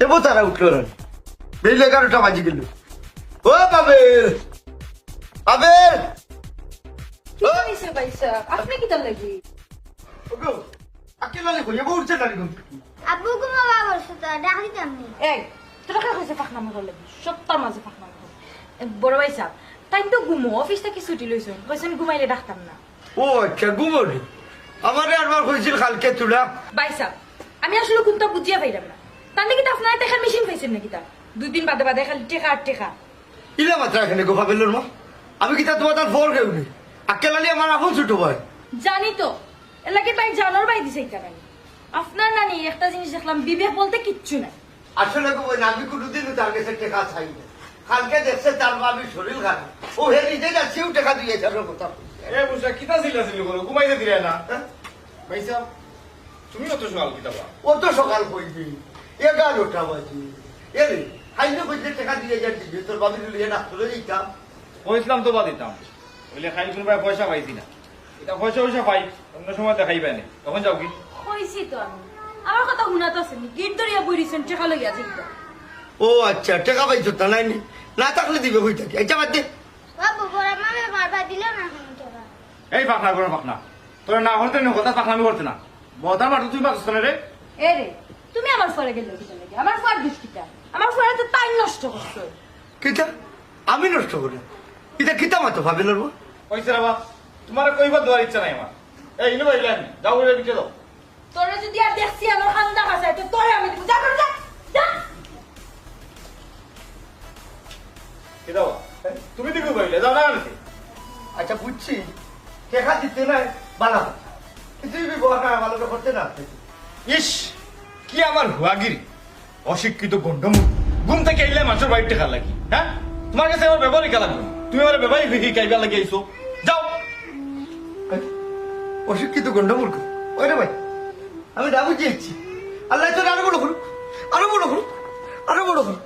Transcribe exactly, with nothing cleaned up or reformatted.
এবো তারা উঠলো না। বেইল এগারোটা বাজি গেল। ও পাবেল, পাবেল। কি হইছে ভাইসাব? আপনি কিতার লাগি? ওগো, আকেল আলী কই? এবো উঠছে না রে ঘুম থেকে। আব্বু ঘুমাবা বলছো তো, ডাক দিতাম নি। এই, তোরা কে কইছে ফাঁকনামি করার লাগি? সপ্তাহ মাঝে ফাঁকনামি করে। এ, বড় ভাইসাব, তাইন তো ঘুমো, অফিস থাকি ছুটি লইছইন, কইছইন ঘুমাইলে ডাকতাম না। ও আচ্ছা, ঘুমো নি? আমারে আরবার কইছিল কালকে তুলা। ভাইসাব, আমি আসলে কুনতা বুঝিয়া পাইরাম না। তাইলে কিতা আপনারা টেকার মেশিন পাইছইন না কিতা? দুই দিন বাদে বাদে খালি টেকা আর টেকা। ইলা মাত্রা এখানে গো পাবেলর মা। আমি কিতা তুমার তার ফোন কেউ নি। আকেল আলী আমার আপন ছোট ভাই। জানি তো, এর লাগি ভাই জানোর ভাই দিছে ইতা নাই। আপনার নানি একটা জিনিস দেখলাম, বিবেক বলতে কিচ্ছু নাই। আসলে গো বোন, আমি কোনোদিনও তার কাছে টেকা চাই না। কালকে দেখছে তার ভাবির শরীর খারাপ, ও হে নিজে যাচ্ছেও টেকা দিয়ে যাবে কথা। এ বুঝা কিতা চিল্লা চিল্লি করো, ঘুমাইতে দিলে না। হ্যাঁ? ভাইসাব, তুমি অত সকাল কিতা বা? অত সকাল কই দি? এগারোটা বাজে। এ রে, হাইলে কইলে টেকা দিয়ে যাচ্ছি, তোর ভাবির লইয়া ডাক্তারে দিতাম। কইছিলাম তো বা দিতাম, বলে খাইল কোন ভাই পয়সা পাইছি না। এটা পয়সা পয়সা পাই, অন্য সময় দেখাইবে না। তখন যাও কি? কইছি তো আমি, আমার কথা হুনাত আছে নি? গেট ধরিয়া বই রইছইন, টেকা লইয়া যাইতা। ও আচ্ছা, টেকা পাইছো তা নাই নি? না থাকলে দিবে কই থাকি? আচ্ছা, বাদ দে। বাবু, বড় মামে বারবার দিল না কেন তোরা? এই ফাঁকনা করো ফাঁকনা, তোরা না হতে না কথা ফাঁকনামি করতে না। বদার মাঠে তুই পাকিস্তানে রে। এ রে, তুমি আমার ফরে গেলে কিতা লাগে? আমার ফর দুষ কিতা? আমার ফরে তো তাই নষ্ট করছো। কিতা? আমি নষ্ট করি? এটা কিতা মাতো ভাবিলর মা? কইছে রে বা, তোমার কইবার দেওয়ার ইচ্ছা নাই আমার। এই ইনো ভাই লাইন, যাও রে বিটে দাও। তোরে যদি আর দেখছি আমার খান্দা খাসায়, তো তোরে আমি দিব। যা করে যা, যা। কি দাও? তুমি দেখো ভাই, যাও না আনতে। আচ্ছা, বুঝছি, টেকা দিতে নাই, বালা। কিন্তু এই ব্যবহার না ভালো করতে না। ইস, কি আমার হুয়াগিরি, অশিক্ষিত গন্ডমূর্খ। ঘুম থেকে আইলে মানুষের বাড়ির টেকা লাগি, হ্যাঁ? তোমার কাছে আমার ব্যবহার হিকা লাগবো। তুমি আমার ব্যবহার হিকা হিকাইবার লাগি আইছো। যাও। অশিক্ষিত গন্ডমূর্খ। ওই রে ভাই, আমি না বুঝিয়েছি। আল্লাহ তোর আরো বড় করুক, আরো বড় করুক, আরো বড় করুক।